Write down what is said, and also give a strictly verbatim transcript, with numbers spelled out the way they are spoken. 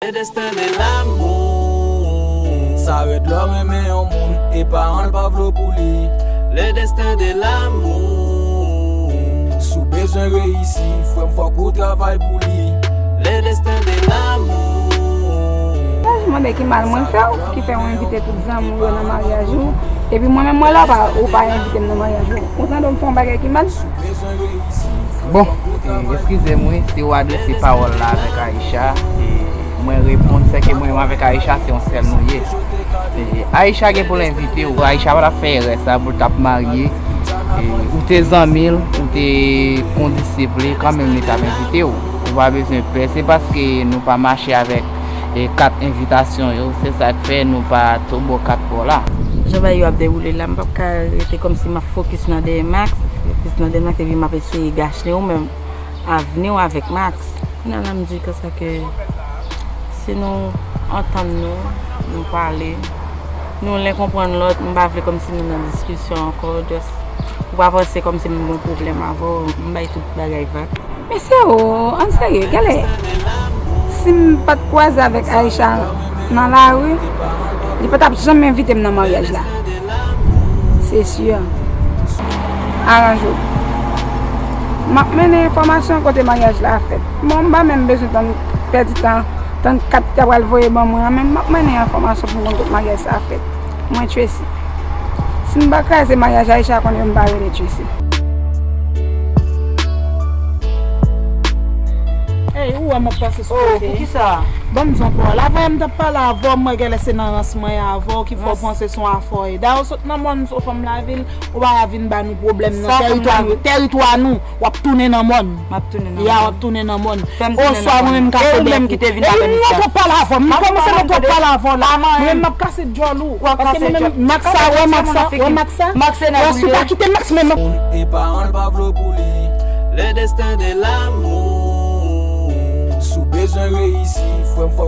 Le destin de l'amour. Sa rèd lè w renmen yon moun e paran l pa vle w pou li. Le destin de l'amour. Si w bezwen reyisi, frè m, fòk ou travay pou li. Le destin de l'amour. Mwen mande ki mal mwen fè w, ki fè w envite tout zanmi w yo nan maryaj ou, epi mwen menm mwen la w pa, ou pa envite m nan maryaj ou. Ou tande w m fè yon bagay ki mal? Bon, eh, eskize m wi, si w adrese pawòl la avèk Aisha, eh, mwen reponn, sèke mwen menm avèk Aisha, se yon sèl nou ye. Eh, Aisha gen pou l envite w. Aisha pa t ap fè erè sa pou l t ap marye. Eh, ou te zanmi l, ou te kondisip li, kanmenm li t ap envite w. Ou pa bezwen pè. Se paske nou pa mache avèk, eh, kat envitasyon yo. Se sa k fè nou pa tou bò kat bò la. Jan bagay yo ap dewoule la, m p ap ka rete kòmsi m ap fokis nan dèyè Max, fokis nan dèyè Max, epi m ap eseye gache ou menm avni w avèk Max. Kounye a la, m di konsa ke si nou antann nou, nou pale, nou len konprann lòt, m pa vle kòmsi nou nan diskisyon ankò, just, ou pa panse kòmsi m gen yon pwoblèm avè w, m bay tout bagay vag. Mesye o, ann serye, gade, si m pa t kwaze avèk Aisha nan lari, li pa t ap janm envite m nan maryaj la. Se si. Aranje w. M ap mennen enfòmasyon kote maryaj la fèt. Bon, m pa menm bezwen tann, pèdi tan, tann kat y ap pral voye ban mwen an, men m ap mennen enfòmasyon pou m konn kote maryaj sa fèt. Mwen Tracy. Si m pa kraze maryaj Aisha, konnen m pa rele Tracy. Ey, ou wè m ap pase sou kote. Oh, poukisa? Ban m di w, avan yè m t ap pale avè w, m wè genlè se nan rans mwen ye avè w ki fè w panse se yon afè w ye. Dayè w sot nan mòn, m sot fanm lavil, ou pa ka vin ba nou pwoblèm nan tèritwa nou, tèritwa nou. W ap tounen nan mòn. M ap tounen nan mòn. Ya, w ap tounen nan mòn. Oswa mwen menm m kase bèk ou. E ou menm ki te vin avè m sa. M twò pale avè w. M kòmanse nan twò pale avè w la. Mwen menm m ap kase djòl ou. Paske mwen menm, Max sa, wè Max sa, wè Max sa. Max se nan boul li. Ou pa kite Max menm. Moun e paran l pa vle w pou li. Le destin de l'amour. Si w bezwen reyisi, frè m, fò